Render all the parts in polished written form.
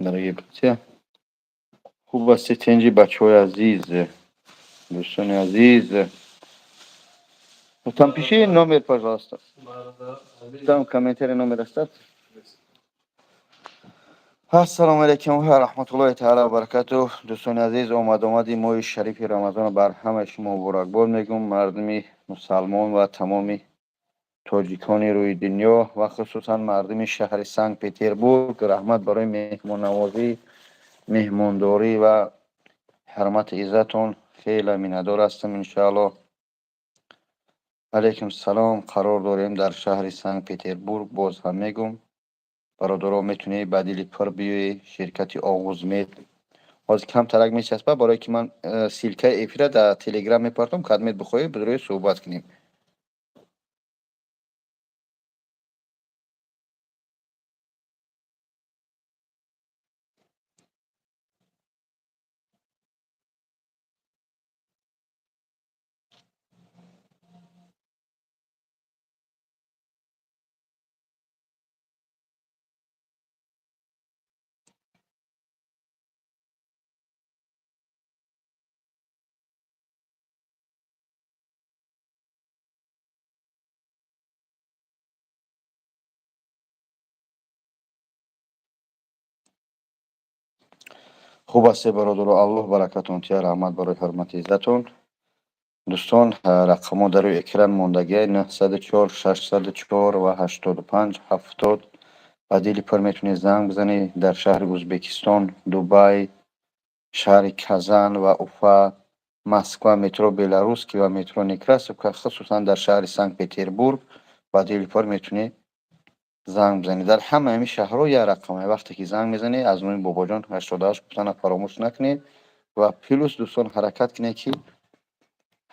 Дорогие друзья, хуб ҳастед, тинҷи, бачаҳои азиз, дӯстони азиз? Там пиши номер, пожалуйста. Там комментарий номер оставь. Ассалому алайкум ва раҳматуллоҳи таала ва баракатуҳ. Дӯстони азиз, омад-омади моҳи шарифи Рамазон бар ҳамаи шумо муборакбод мегӯм, мардуми мусалмон ва тамоми тоҷикони рӯи дунё ва хусусан мардуми шаҳри Санкт Петербург. Раҳмат барои меҳмоннавозӣ, меҳмондорӣ ва ҳурмати иззатон, хеле миннатдор ҳастам, иншоаллоҳ. Алайкум салом. Қарор дорем дар шаҳри Санкт Петербург. Боз ҳам мегӯм, бародаро, метавонед ба дили пур биёед ширкати Оғузмед. Ҳозир камтарак мечаспад, барое ки ман ссылкаи эфира дар Телеграм мепартом. Кадмед бихоҳед, бидрои суҳбат кунем. Хуб ҳастед, бародаро? Аллоҳ баракатон тия. Раҳмат барои ҳурмати иззатон. Дӯстон, рақамҳо дар рӯи экран мондагиай: 904 604 ва 85 70. Ба дили пур метавонед занг бизанед. Дар шаҳри Ӯзбекистон, Дубай, шаҳри Казан ва Уфа, Москва, метро Белорусский ва метро Некрасовка, хусусан дар шаҳри Санкт Петербург ба дили пур метавонед занг бизанед. Дар ҳамаи ҳамин шаҳрҳо як рақаме. Вақте ки занг мезанед, аз номи Бобоҷон 88 гуфтана фаромӯш накунед. Ва плюс, дӯстон, ҳаракат кунед, ки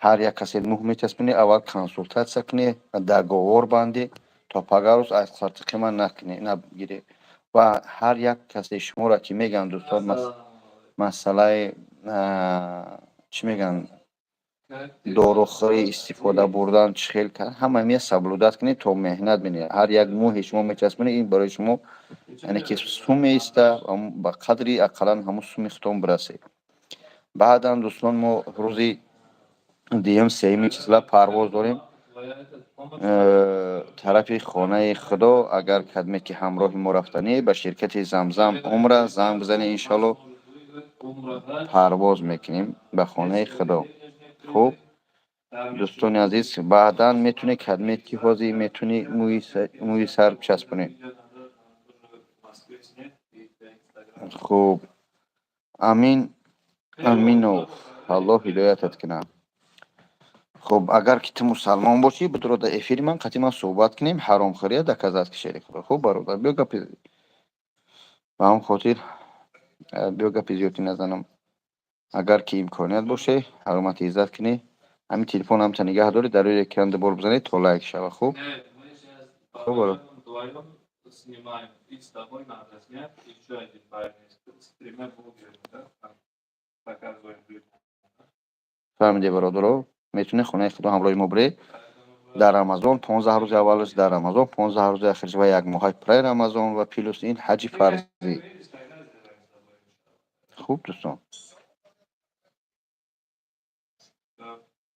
ҳар як касе мӯҳ мечаспонед, аввал консултатсия кунед, договор бандед, то пага рӯз аз қартиқи ман накунед, нагиред. Ва ҳар як касе шуморо ки мегӯянд, дӯстон, масъалаи, чӣ мегӯянд, дорухӯрӣ истифода бурдан, чӣ хел ҳама мея соблюдать кунед, то меҳнат бинед. Ҳар як мӯҳе шумо мечаспонед, ин барои шумо, яъне ки сум меиста, ба қадри ақаллан ҳамун суми худтон бирасед. Баъдан, дӯстон, мо рӯзи дуюм, сеюми числа парвоз дорем тарафи хонаи Худо. Агар кадме ки ҳамроҳи мо рафтанӣ, ба ширкати Замзам Умра занг бизанед, иншоалло, парвоз мекунем ба хонаи Худо. Хуб, дӯстони азиз, баъдан метавонед, кадме ки ҳозир метавонӣ, мӯи сар бичаспонед. Хуб, Амин Аминов, Аллоҳ ҳидоятат кунад. Хуб, агар ки ту мусалмон бошӣ, бидро дар эфири ман қатъи ман суҳбат кунем, ҳаромхӯрия доказать ки, шери Худо. Хуб, бародар, биё, гапи ба ҳамон хотир, биё, гапи зиёдӣ назанам. Агар ки имконият боше, ҳурмати иззат кунӣ, ҳамин телефон ҳамта нигаҳ доред, дар рӯи экран дубор бизанед, то лайк шава. Хуб, хуб, бародар. Снимаем. И с тобой надо снять. Еще один парень с тремя блогерами, да? Там показываем людям. Фаҳмиде, бародаро, метавонед хонаи Худо ҳамроҳи мо биред дар Рамазон, 15 рӯзи аввалаш дар Рамазон, 15 рӯзи ахираш ва як моҳаи пурраи Рамазон ва плюс ин ҳаҷи фарзӣ. Хуб, дӯстон.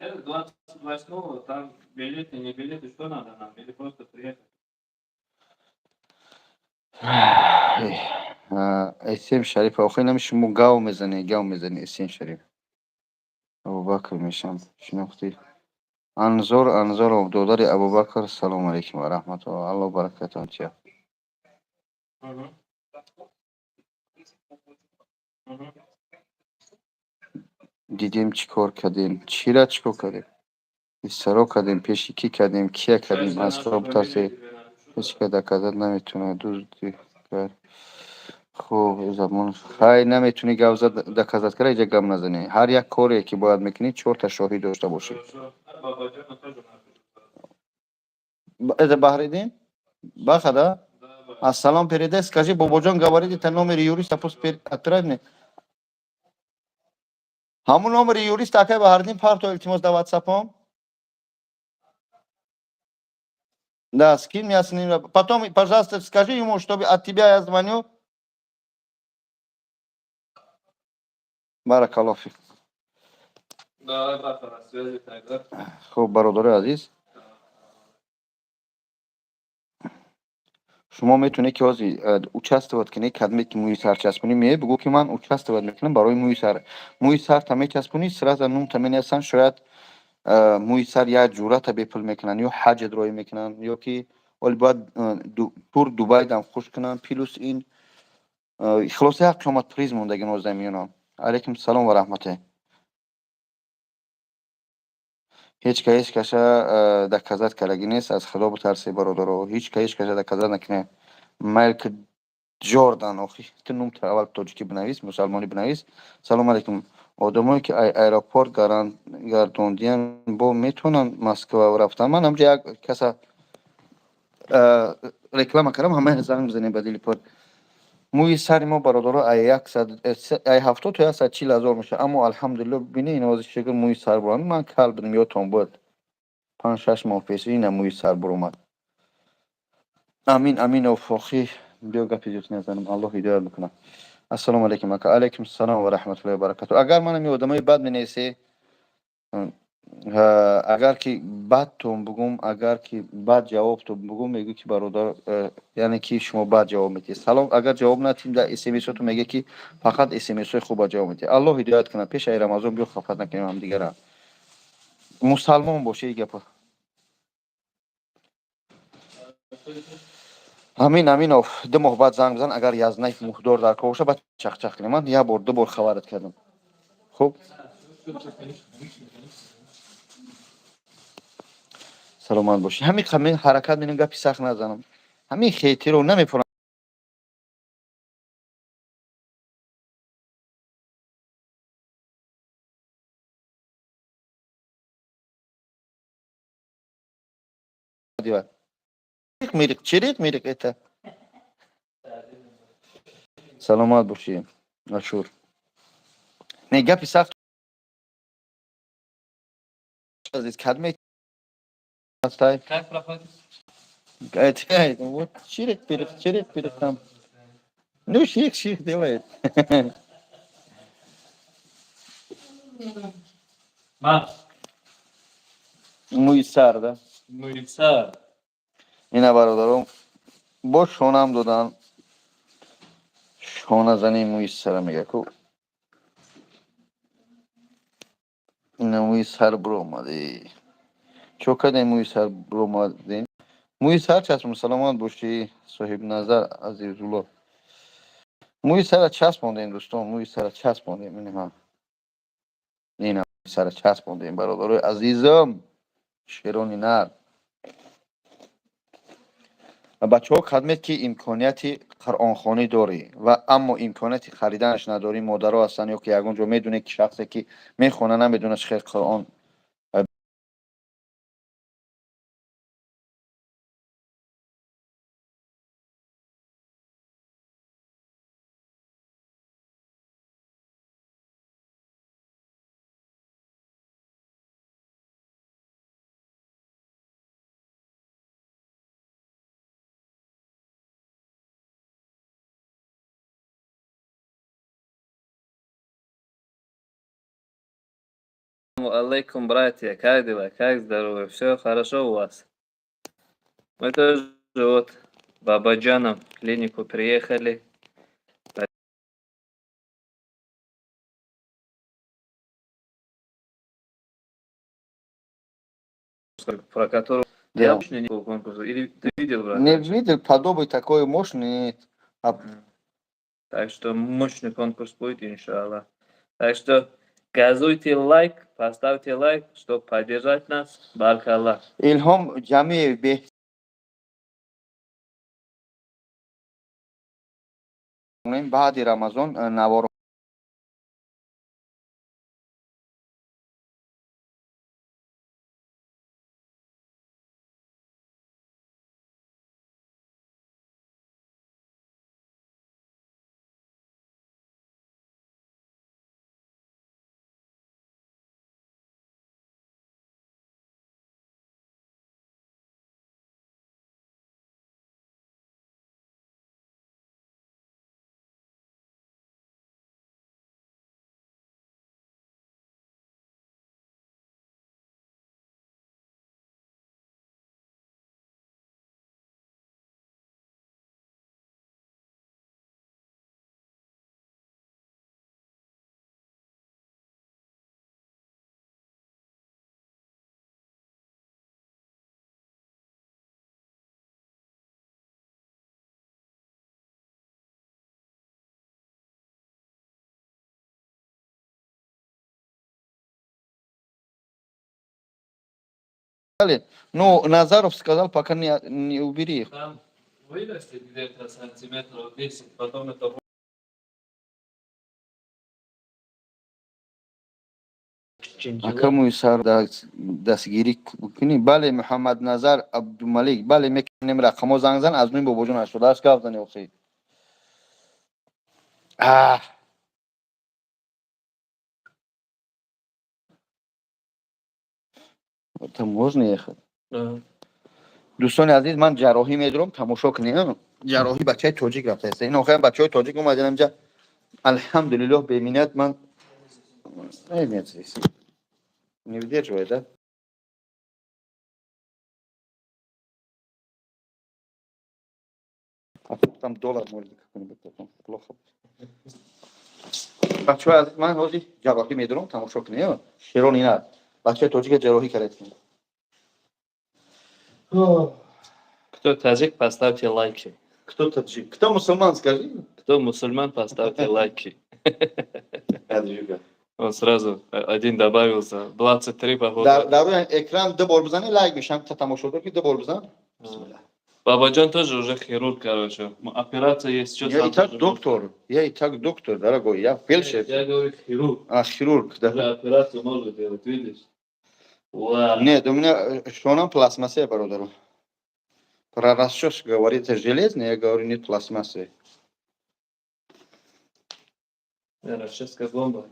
Это 28-го, там билеты, не билеты, что надо нам? Или просто приехать? Эсем Шариф, охир нами шумо гав мезанед, гав мезанед, Эсем Шариф. Абубакр мешам, шинохтӣ? Анзор Анзоров, додари Абубакр, салому алайкум ва раҳматуллоҳ, Аллоҳ баракатон тия. Дидем, чӣ кор кардем, чира чӣ кор кардем, исаро кардем, пеши кӣ кардем, кия кардем, аз хоб тарсе, ҳеҷ ка доказать наметавонад, дузди кар. Хуб, забон хай наметавонӣ гап зад, доказать кара, иҷа гап назанӣ. Ҳар як коре ки бояд мекунӣ, чорта шоҳид дошта бошӣ. Это Баҳриддин? Баха, да? Ассалом передай, скажи, Бобоҷон говорит, это номер юриста пусть отправь мне. Ҳамун номери юрист, акай Баҳриддин, парто, илтимос, дар ватсапом. Да, скинь меня с ним. Потом, пожалуйста, скажи ему, чтобы от тебя я звоню. Баракаллоҳ фик. Давай, брат, на связи тогда. Хуб, бародари азиз, шумо метавонед, ки ҳозир участвовать кунед. Кадме ки мӯи сар часпонӣ меояд, бигӯ, ки ман участвовать мекунам барои мӯи сар. Мӯи сарта мечаспонӣ, сразу нумта менависанд. Шояд мӯи сар як ҷурата бепул мекунанд, ё ҳаҷат роӣ мекунанд, ё ки оли бояд тур Дубайдам хуш кунанд. Плюс ин хулоса, як қиёмат приз мондаги нозда миёнон. Алайкум салом ва раҳмате. Ҳеҷ ка ҳеҷ каша доказать кардагӣ нест. Аз Худо битарсе, бародаро, ҳеҷ ка ҳеҷ каша доказать накунед. Майкл Ҷордан, охи ту нумта аввал тоҷикӣ бинавис, мусалмонӣ бинавис. Салом алайкум. Одамое ки аэропорт гардондиян, бо метавонанд Москва рафтан? Ман ҳамҷа як каса реклама кардам, ҳамаи занг бизанем ба дили пур. Мӯи сари мо, бародаро, ай 70 то 140 ҳазор мешавад, аммо алҳамдулилло, бини, ин ҳозир шукр, мӯи сар буранд. Ман кал будам, ёдтон буд, 5-6 моҳ пеш ина мӯи сар буромад. Амин Аминов, охи биё, гапи зиёд назанам, Аллоҳ ҳидоят бикунад. Ассалому алайкум, ака. Алайкум салом ва раҳматуллоҳи ва баракату. Агар манам одамои бад менависе, агар ки бадтон бугум, агар ки бад ҷавобтон бугум, мегӯ ки бародар, яъне ки шумо бад ҷавоб медиҳед. Салом агар ҷавоб надиҳем дар смсотон, меге ки фақат смсҳои хуба ҷавоб медиҳед. Аллоҳ ҳидоят кунад. Пешаи Рамазон биё, хафат накунем ҳамдигара. Мусалмон боше и гапа. Амин Аминов, 2 моҳ баъд занг бизан. Агар язнаи мухдор дар кор боша, баъд чақчақ кунем. Ман як бор, ду бор хабарат кардам. Хуб, саломат бошед. Ҳамин қамин ҳаракат менам, гапи сахт назанам. Ҳамин хейтиро намефурам. Мириқ, чириқ мириқ это. Саломат бошӣ, Ашур. Не, гапи сахт азиз, кадме ҳастай? Как проходит? Вот чирик пирик, чирик пирик там. Ну, ших ших делает. Ма, Мӯи сар, да? Мӯи сар. Ина, бародаром, бо шонам додан. Шоназани мӯи сара мега ку. Ина мӯи сар биромади. Чо кардем, мӯи сар биромадем? Мӯи сар часпон, саломат бошӣ, Соҳибназар Азизулло. Мӯи сара часпондем, дӯстон, мӯи сара часпондем. Ина ина мӯи сара часпондем, бародарои азизам, шерони нар. Бачаҳо, кадмед ки имконияти қуръонхонӣ дорӣ ва аммо имконияти хариданаш надорӣ, модаро ҳастанд ё ки ягон ҷо медонед, ки шахсе ки мехона, намедонад чӣ хел қуръон Алейкум, братья, как дела, как здоровье, все хорошо у вас? Мы тоже вот Бабаджаном в клинику приехали. Про которого Да. я вообще не был конкурса. Или ты видел, брат? Не видел, подобный такой мощный, нет. А, Так что мощный конкурс будет, иншаллах. Так что газуйте лайк, поставьте лайк, чтобы поддержать нас. Баркаллах. Илҳом Ҷамиев беҳ баъди Рамазон навор. Бале, ну, Назаров сказал, пока не убери их. Там вырастет где-то сантиметров 10, потом это Ака, мӯи сар дастгирӣ кунӣ. Бале, Муҳаммадназар Абдумалик, бале, мекунем. Рақамҳо занг зан, аз нӯи бобоҷон 88 гап зани охи. Аҳ. Это можно ехать? Да. Дӯстони азиз, ман ҷарроҳӣ медурам, тамошо кунем. Ҷарроҳӣ бачаи тоҷик рафтааст. Ин охиран бачаҳои тоҷик омаданд инҷа. Алҳамдулиллоҳ, беминнат ман. Нет, здесь не выдерживает, да? А там доллар может быть какой-нибудь потом плохо. Бачаҳои азиз, ман ҳозир ҷарроҳӣ медурам, тамошо кунем. Шерон ина бачаи тоҷика ҷарроҳӣ кард. Кто таджик, поставьте лайки. Кто таджик? Кто мусульман, скажи? Кто мусульман, поставьте лайки. Он сразу один добавился. 23, походу. Дар рӯи экран ду бор бизани, лайк мешам. Та тамошодор ки ду бор бизан. Бисмиллах. Бабаджан тоже уже хирург, короче. Операция есть, что Я и так доктор, я и так доктор, дорогой, я фельдшер. Я говорю, хирург. А, хирург, да. Уже операцию можно делать, видишь? Вау. Нет, у меня шонам пластмассе, бародару. Про расчес говорит, это железный, я говорю, нет, пластмассы. Расческа бомба.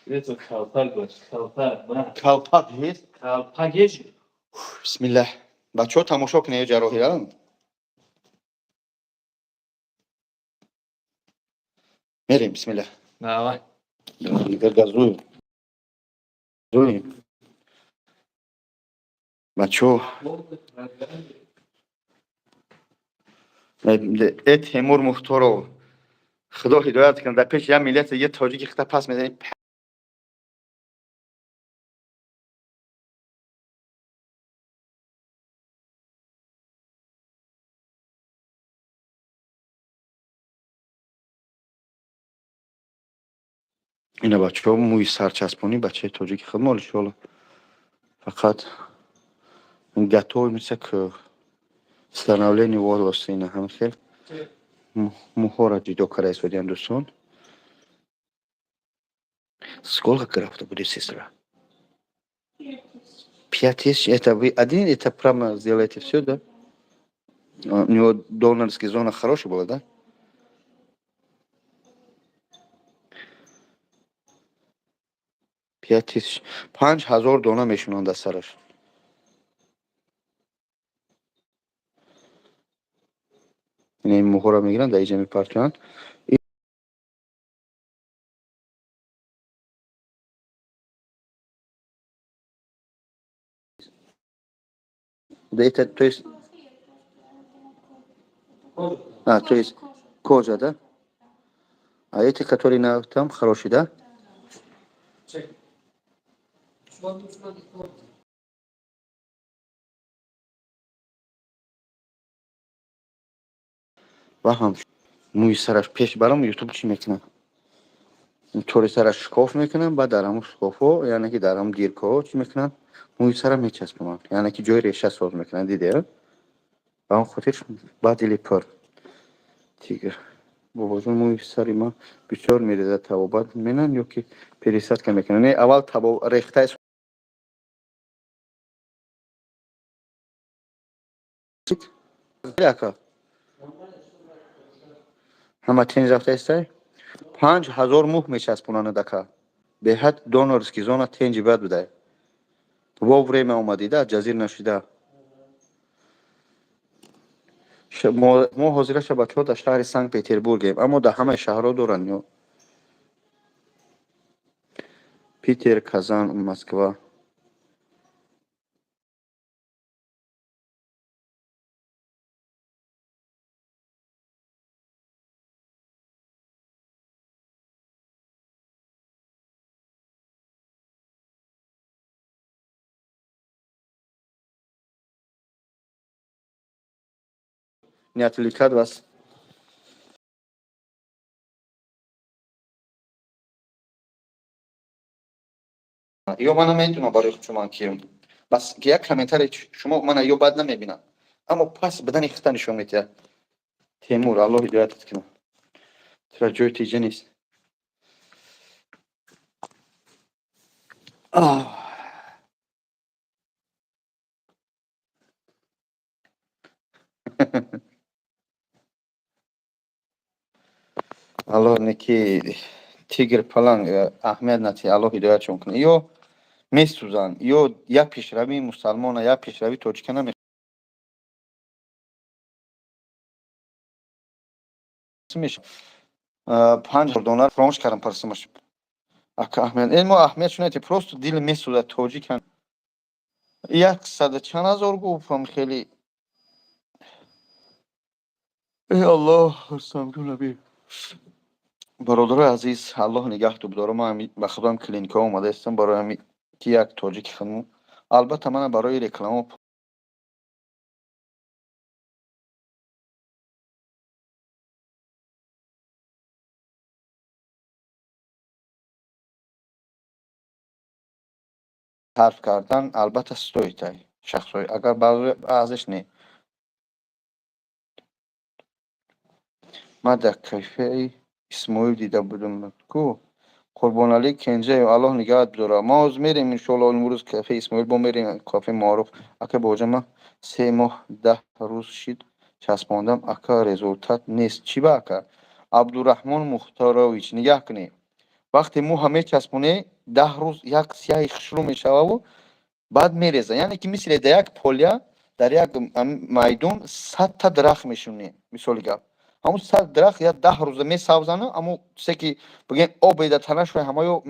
Это колпак, колпак, ма. Колпак есть? Колпак есть? Бисмиллах. Бачаҳо, тамошо кунед ҷарроҳиро. Мерем, бисмиллах. Давай. Дигар газуем. Газуем. Бачаҳо, э Темур Мухторов, худо ҳидоят кунад, дар пеши як миллати як тоҷики хита пас мезанӣ. Ина бачаҳо, мӯи сарчаспонӣ бачаи тоҷики худ иншоалло. Фақат готовимся к становлению волоса. Ина ҳам хел мӯҳоро ҷудо карда истодиам, дӯстон. Сколько графта будет, сестра? 5000. Это вы один, это прямо сделаете все, да? У него донорская зона хорошая была, да? 5000, 5000 дона мешунанд аз сараш. Ин мӯҳоро мегиранд, дар иҷа мепартоянд. Да, это, то есть, а, то есть кожа, да? А эти, которые на там, хорошие, да? Да. Ва ҳам мӯи сараш пеш барам ютуб чӣ мекунам, тори сараш шикоф мекунам, баъд дар ҳамун шикофҳо, яъне ки дар ҳамун диркаҳо чӣ мекунанд, мӯи сара мечаспонанд, яъне ки ҷои реша соз мекунанд, диде? Ба он хотир ба дили пур. Тигр бобоҷон, мӯи сари ман бисёр мерезад, табобат менанд ё ки пересадка мекунанд? Не, аввал рехтаи ака ҳама тинҷ рафтаистай. 5000 мӯ мечаспонанд, ака, беҳад донорский зона тенҷи бад будай. Во время омадида, ҷазир нашида. Мо ҳозираша, бачаҳо, дар шаҳри Санкт Петербургем, аммо дар ҳамаи шаҳрҳо доранд ё Питер, Казан, Москва. Не отвлекать вас. Ё ман наметунам барои шумо кием. Бас ки як комментарий шумо мана ё бад намебинам, аммо пас бидани хита нишон медиҳад. Темур, Аллоҳ ҳидоятат кунад. Тура ҷои тиҷа нест. Аллоҳ неки тигр паланг аҳамият натиҳ, Аллоҳ ҳидоятшон кунад. Ё месӯзанд, ё як пешравии мусалмона, як пешравии тоҷика намешавад. 5 дона фаромӯш кардам парсимаш. Ака аҳамият, ин мо аҳамият шунайте, просто дил месӯзад тоҷикан. Яксаду чанд ҳазор гуфтам хеле. Эй Аллоҳ, наби. Бародарои азиз, Аллоҳ нигаҳту бидора. Ман ба худам клиникаҳо омада истам барои ҳами ки як тоҷики худмо. Албатта мана барои реклама ҳарф кардан албатта стоит ай шахсҳои, агар баъзеш не. Ман дар кафеи Исмоил дида будам ку. Қурбоналӣ Кенҷаев, Аллоҳ нигаҳат бидора. Мо ҳозир мерем иншоалло имрӯз кафеи Исмоил, бо мерем кафеи Маъруф. Ака Бобоҷон, ман 3 моҳ 10 рӯз шид часпондам, ака, результат нест. Чӣ ба, ака? Абдураҳмон Мухторович, нигаҳ кунед. Вақте мӯҳа мечаспонӣ, 10 рӯз як сияҳи хушрӯ мешававу баъд мереза. Яъне ки мисли дар як поля, дар як майдон 100-та дарахт мешунӣ, мисоли гап. Ҳамун 100 дарахт як 10 рӯза месабзану, аммо чизе ки бигӯем об беда танашу ҳамаё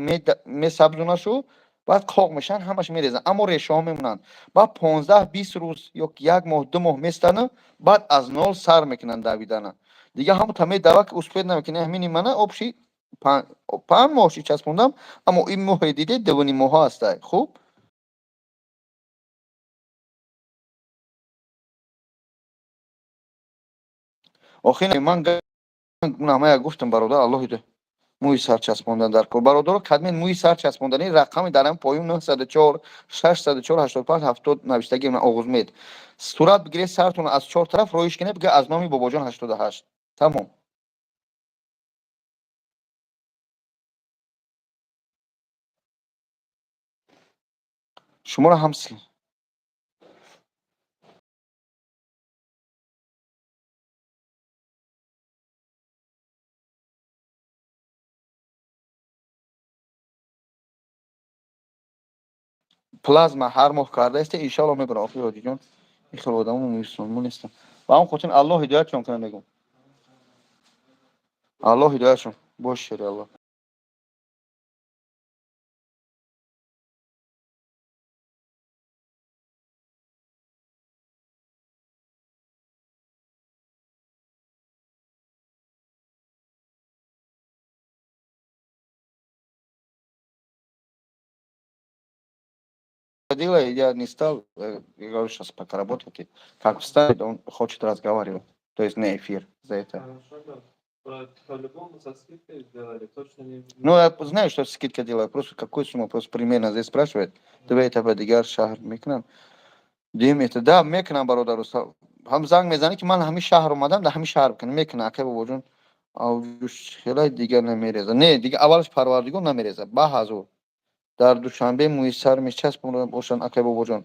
месабзонашу, баъд қоқ мешаванд, ҳамаш мерезанд, аммо решаҳо мемонанд. Баъд 15-20 рӯз ё як моҳ, 2 моҳ местану баъд аз нол сар мекунанд давидана. Дига ҳамун та медава ки успеть намекунӣ. Ҳамини мана общий 5 моҳ ши часпондам, аммо ин моҳе дидед дуввуним моҳҳо ҳастай. Хуб, охир ман ҳамая гуфтам, бародар, Аллоҳ мӯи сар часпондан дар кор. Бародаро, кадмен мӯи сар часпондани рақами дар ҳам поён 904 604 85 70 навиштаги Оғузмед. Сурат бигиред сартон аз чор тараф роиш кунед, бига аз номи Бобоҷон 88. Тамом. Шуморо ҳам плазма ҳар моҳ кардаисте, иншоалло мебарам. Охи ҳоҷиҷон, ин хел одамо мусулмон нестам. Ба ҳамон хотир Аллоҳ ҳидоятшон кунад, мегӯм. Аллоҳ ҳидоятшон. Бош, шери Аллоҳ. Я не стал, я говорю, сейчас пока работайте. Как встанет, он хочет разговаривать. То есть не эфир за это. Хорошо, да. По-любому со скидкой сделали, точно не. Ну, я знаю, что скидка делаю, просто какую сумму, просто примерно здесь спрашивает. Давай это дигар шаҳр мекунам. Дим это, да, мекунам, бародару. Ҳам занг мезанӣ ки ман ҳамин шаҳр омадам, дар ҳамин шаҳр бикунам. Мекунам, акай бобоҷон. Авҷуш хелай дигар намереза. Не, дигар аввалаш парвардигор намереза. Ба ҳазур. Дар Душанбе мӯи сар мечаспонда бошанд, акай бобоҷон.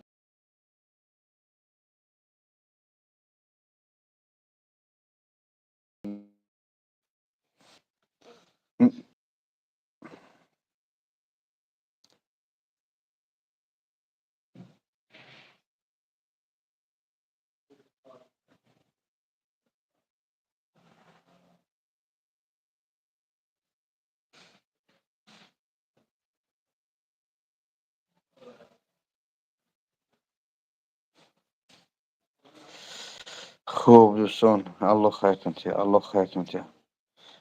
Хуб, дӯстон, Аллоҳ хайртон тия, Аллоҳ хайртон тия.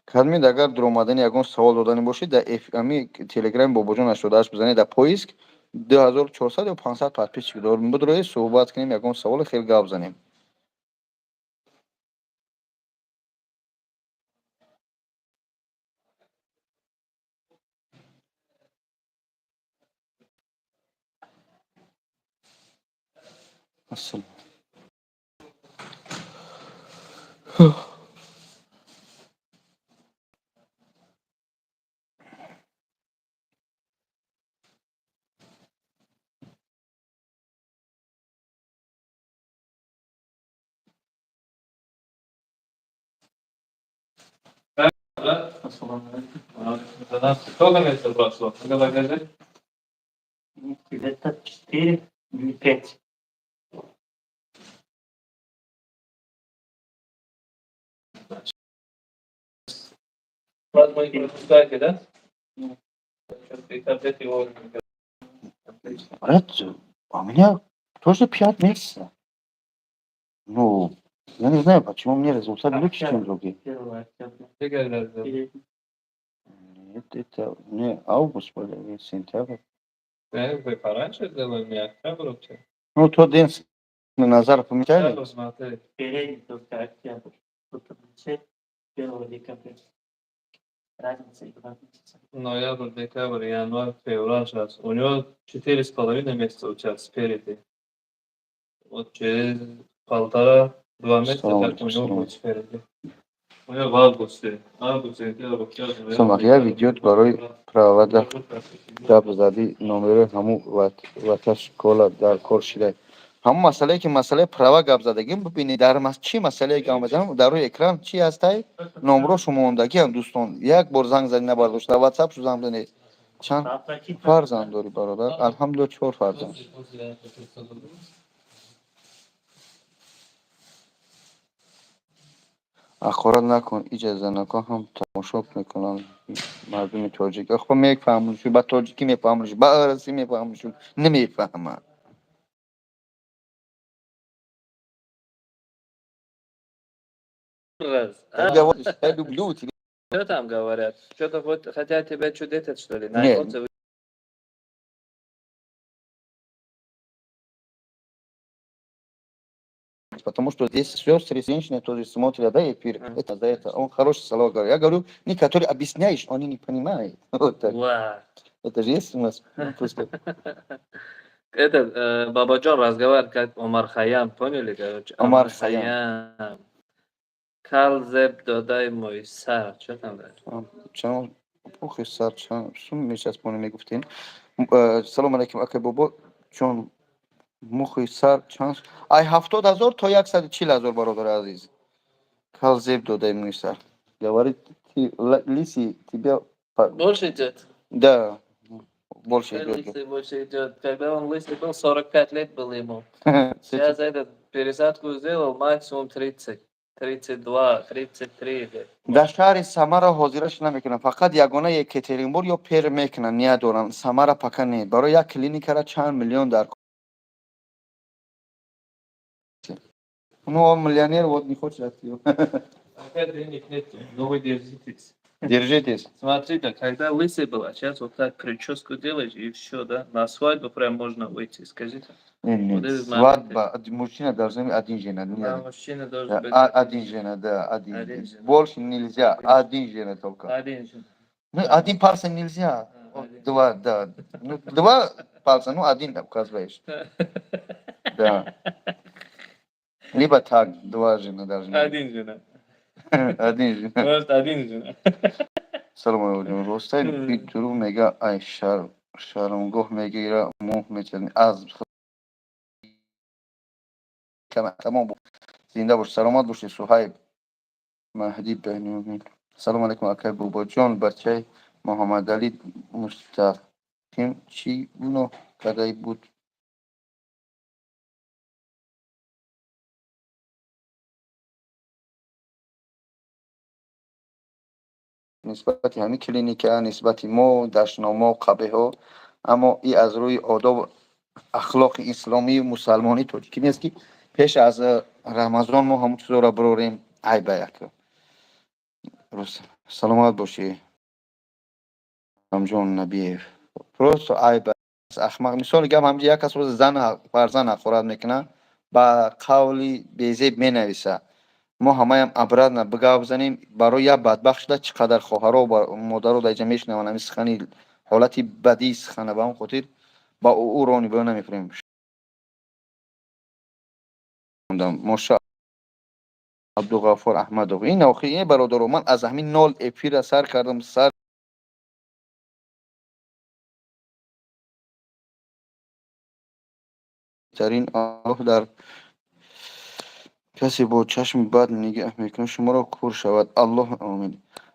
Кадмид агар дуромадани ягон савол додани бошед, дар ами телеграми Бобоҷон 88 бизанед дар поиск, 2400 ё 500 подписчик дорем. Бидроед, суҳбат кунем, ягон саволе хел гап занем. Ассалом. Брат, сколько месяцев прошло? Ну-ка покажи. Где-то 4 или 5. Брат мой, не пропускайте, да? Ну. И таблетки вовремя. Отлично. Брат, а у меня тоже 5 месяцев. Ну, я не знаю, почему мне результат лучше, чем другие. 1 октября. Ты когда сделал? Передний. Нет, это не август, или сентябрь. Вы пораньше сделали, не октябрь вообще? Ну, тот день с Назар поменяли. Октябрь, смотри. Передний только октябрь. Вот начать 1 декабря. Разница и 2 месяца. Ноябрь, декабрь, январь, февраль сейчас. У него 4,5 месяца у тебя спереди. Вот через 1,5-2 месяца, Салам как у него алейкум. будет спереди. У него в августе. Август, сентябрь, октябрь, ноябрь, Салам, я декабрь. ведет барои права гап задӣ, номерои ҳамун ваташкола дар кор шида. Ҳамун масъалае ки масъалаи права гап задагим, бибинед, дар чӣ масъалае гап мезанам, дар рӯи экран чӣ ҳастай, номрошу мондагиам. Дӯстон, як бор занг задӣ, набардошта, ватсапшу занг занед. Чанд Оплатить фарзанд дорӣ, бародар? Алҳамдулилла, чор фарзанд. Ҳақорат накун, иҷоза накун, ҳам тамошо мекунанд мардуми тоҷик. Хо мефаҳмушу, ба тоҷикӣ мефаҳмушу, ба арасӣ мефаҳмушу, намефаҳманд. Раз. А, Я люблю тебя. что там говорят? Что-то вот хотят тебя чудесить, что ли? На Нет. отзывы. Потому что здесь сестры, женщины тоже смотрят, да, эфир. Мгм. Это за это. Он хороший слова говорит. Я говорю, некоторые объясняешь, они не понимают. Вот так. Ва. Это же есть у нас, ну, просто. Этот Бабаджон разговаривает как Омар Хайям, поняли, короче? Омар Хайям. Хайям. Кал зеб додай мой сар. Что там дальше? Чанд пухи сар, чанд сум мечаспонӣ, мегуфтем. Салом алейкум, акай бобо чон, мухи сар чанд? Ай 70 000 то 140 000, бародари азиз. Кал зеб додай муи сар. Говорит, ты лысый, тебя Больше идет? Да, больше идет. Лысый больше идет. Когда он лысый был, 45 лет было ему. Сейчас этот пересадку сделал, максимум 30. 32, 33 лет. Дар шаҳри Самара ҳозираш намекунанд, фақат ягона Екатеринбург ё Перм мекунанд, ният доранд. Самара пока не. Барои як клиникара чанд миллион дар. Ну, он миллионер, вот не хочет от её. Опять денег нет, но вы держитесь. Держитесь. Смотри, да, когда лысый был, а сейчас вот так прическу делаешь, и все, да? На свадьбу прям можно выйти, скажите. Не, не, Вот этот момент. свадьба, мужчина должен быть один жена. Не Да, один. мужчина должен Да, быть один жена, да, один. Один жена. Больше нельзя, один жена только. Один жена. Ну, один пальца нельзя. А, Вот один. два, да. Ну, два пальца, ну, один указываешь. Да. Либо так, два жена должны быть. Один жена. Один жена. Может, один жена. Салом алейкум. Ростай дурӯғ мега, ай шармгоҳ мегира, мӯ мечазни. Аз тамом зинда бош, саломат бошед, Суҳайб. Маҳдӣ Бенёмин. Салом алейкум, акай Бобоҷон, бачаи Муҳаммадалӣ Мустақим чӣ гуноҳ карда буд? Нисбати ҳамин клиника, нисбати мо дашномҳо, қабеҳҳо, аммо и аз рӯи одобу ахлоқи исломию мусалмонии тоҷикӣ нест, ки пеш аз Рамазон мо ҳамун чизоро бирорем. Айба як саломат бошӣ, Рамҷон Набиев. Просто айба, ахмақ. Мисоли гап, ҳамҷа як кас зан, фарзанд ҳақорат мекунад, ба қавли безеб менависа, мо ҳамаям обратно бигап занем. Барои як бадбахт шуда, чӣ қадар хоҳаро, модаро дар инҷа мешунаванд ҳамин сухани, ҳолати бадии сухана. Ба он хотир ба ӯ роҳ нибоя намекунем. Мондам. Моша Абдуғаффор Аҳмадов. Ин охи ин бародаро, ман аз ҳамин нол эфира сар кардам, сар тарин. Аллоҳ дар касе бо чашми бад нигаҳ мекунад, шуморо кур шавад. Аллоҳ, омин.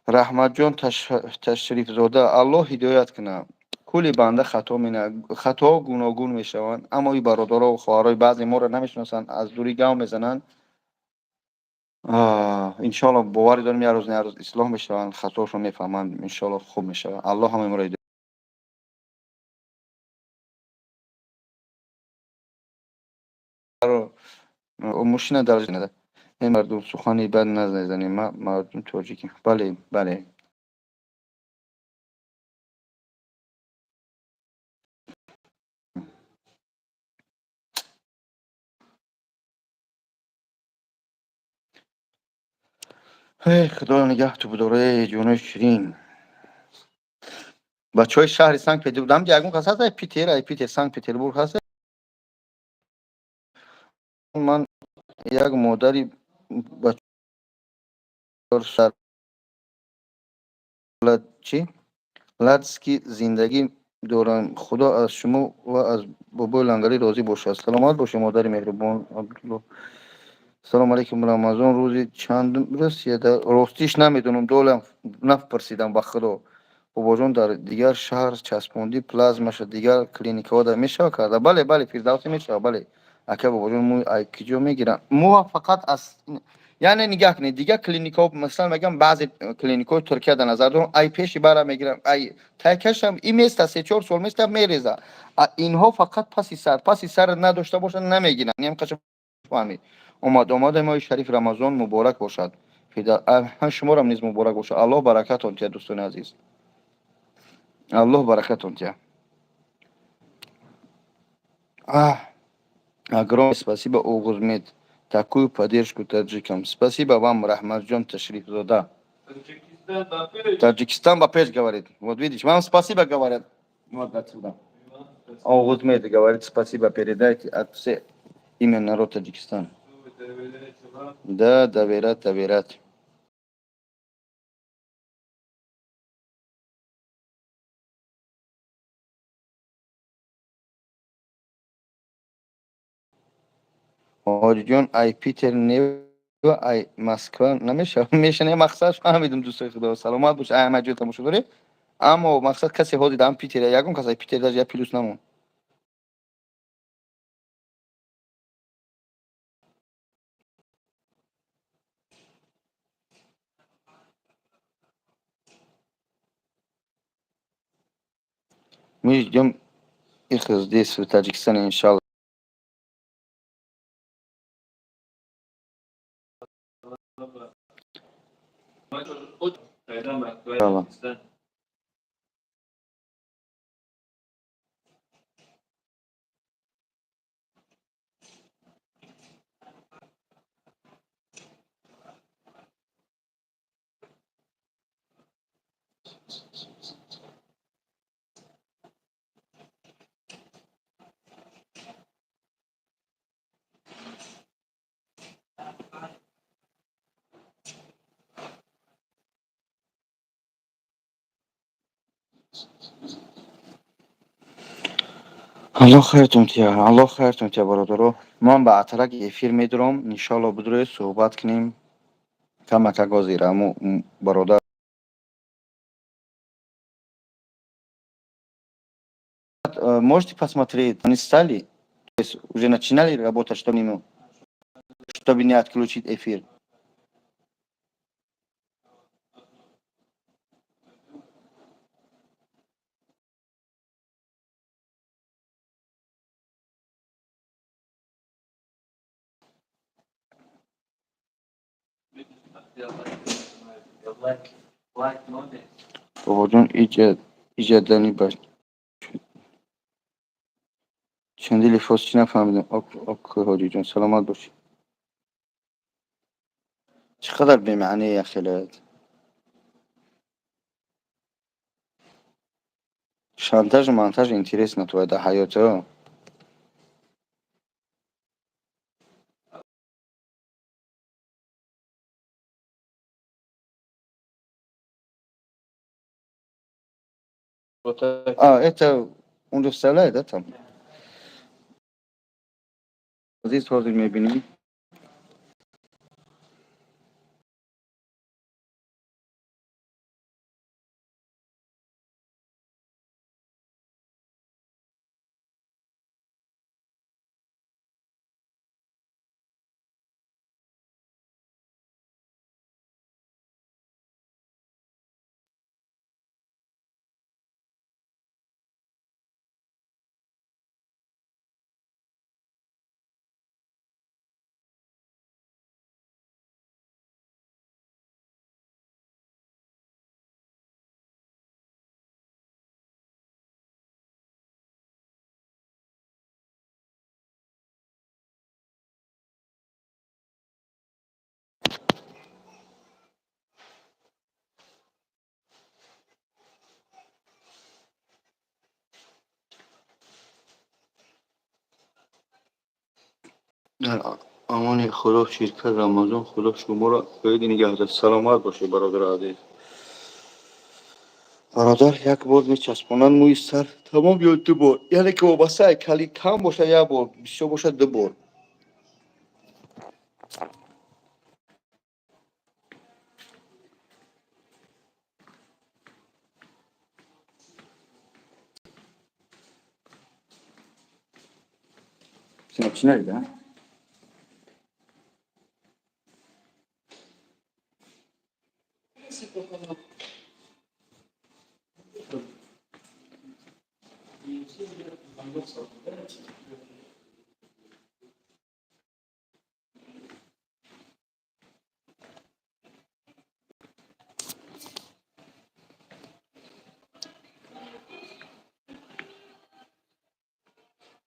Раҳматҷон Ташрифзода, Аллоҳ ҳидоят кунад. Кулли банда хато мена, хатоҳо гуногун мешаванд, аммо и бародаро хоҳарои баъзе моро намешиносанд, аз дурӣ гав мезананд. Иншоалло, боварӣ дорем, як рӯз, на як рӯз ислоҳ мешаванд, хатоашон мефаҳманд, иншоалло, хуб мешавад. Аллоҳ ҳамаи моро мошина дар мардум сухани бад назанем, ма мардум тоҷикем. Бале, бале. Эй, Худоё, нигаҳту бидор, эй ҷонои ширин. Бачаҳои шаҳри Санкт Петербург, ҳамҷа ягон кас ҳаст? Ай Питер, ай Питер, Санкт Петербург ҳаст? Ман як модари ба чи ладски зиндагӣ дорам. Худо аз шумо ва аз бобои Лангарӣ розӣ бошад. Саломат бошед, модари меҳрубон. Абдулло, салому алейкум. Рамазон рӯзи чандум расида? Ростиш намедонам, долам напурсидам, ба Худо. Бобоҷон, дар дигар шаҳр часпондӣ плазмаша дигар клиникаҳо мешава карда? Бале, бале, Фирдавсӣ мешава, бале. Ака бобоҷон, мӯй ай киҷо мегиранд? Мӯ фақат аз, яъне нигаҳ кунед, дигар клиникаҳо, масалан мегӯям, баъзе клиникаҳои Туркия дар назар дорам, ай пеши бара мегирам, ай тайкашам и места, 3-4 сол места, мереза. Инҳо фақат паси сар, паси сар надошта бошанд, намегиранд. Ям қаша фаҳмид. Омад омадаи моҳи шариф Рамазон муборак бошад. Шуморам низ муборак бошад. Аллоҳ баракатон тия, дӯстони азиз, Аллоҳ баракатон тия. Огромное спасибо, Оғузмед, такую поддержку таджикам. Спасибо вам, Рахматҷон Ташрифзода. Таджикистан ба пеш, говорит. Вот видишь, вам спасибо говорят. Вот отсюда. Оғузмед говорит, спасибо передайте от всех имя народ Таджикистан. Да, доверять, доверять. Ҳоҷиҷон, ай Питер нева, ай Москва намешава? Мешане, мақсад фаҳмидум, дӯстои худо, саломат бош, ай ҳама ҷой тамошо доред, аммо мақсад касе ҳозир дар Питер, ягон кас ай Питер даже як плюс намон. Мы ждем их здесь, в Таджикистане, иншаллах. Иншаллах. Аллоҳ хайртон тия, Аллоҳ хайртон тия, бародаро. Ман ба атарак эфир медурам, иншоалло, бидуред, суҳбат кунем камака гозира аму бародар. Можете посмотреть, они стали, то есть уже начинали работать, чтобы не отключить эфир. Бобоҷон, иҷадани ба чанди лифос чӣ нафаҳмидам. Ок, ҳоҷиҷон, саломат бошӣ. Чӣ қадар бемаъне яхелат шантажу монтаж, интересно твоя да ҳаёто. Вот так. А, это он же вставляет, да, там? Азиз, ҳозир мебинем. Дар амони Худо, ширкат Рамазон, Худо шуморо қоиди нигаҳ дорад. Саломат бошед, бародари азиз. Бародар, як бор мечаспонанд мӯи сар тамом ё ду бор? Яъне ки вобаста, кали кам бошад, як бор, бисёр бошад, ду бор. Начинали, да?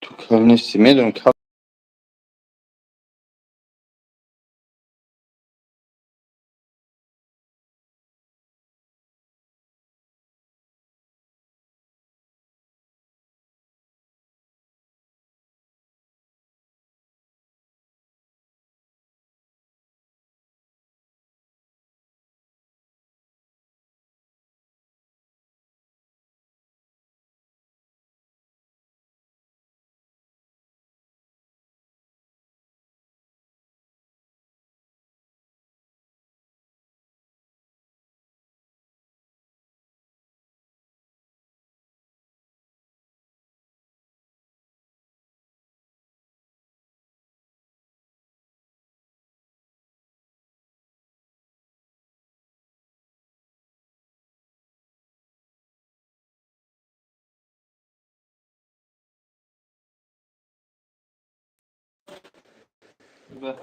Ту кал нести, медонам, кал. Да.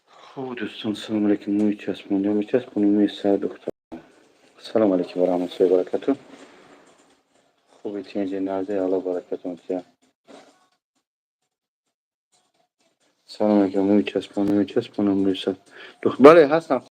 Хуб, дӯстон, салом алейкум. Мӯи часпонда мечаспонем, мӯи сар, духтар. Салом алейкум ва раҳматуллоҳи ва баракату. Хуби, тинҷи, назе, Аллоҳ баракатон тия. Салом алейкум. Мӯи часпонда мечаспонам, мӯи сар. Бале, ҳастам.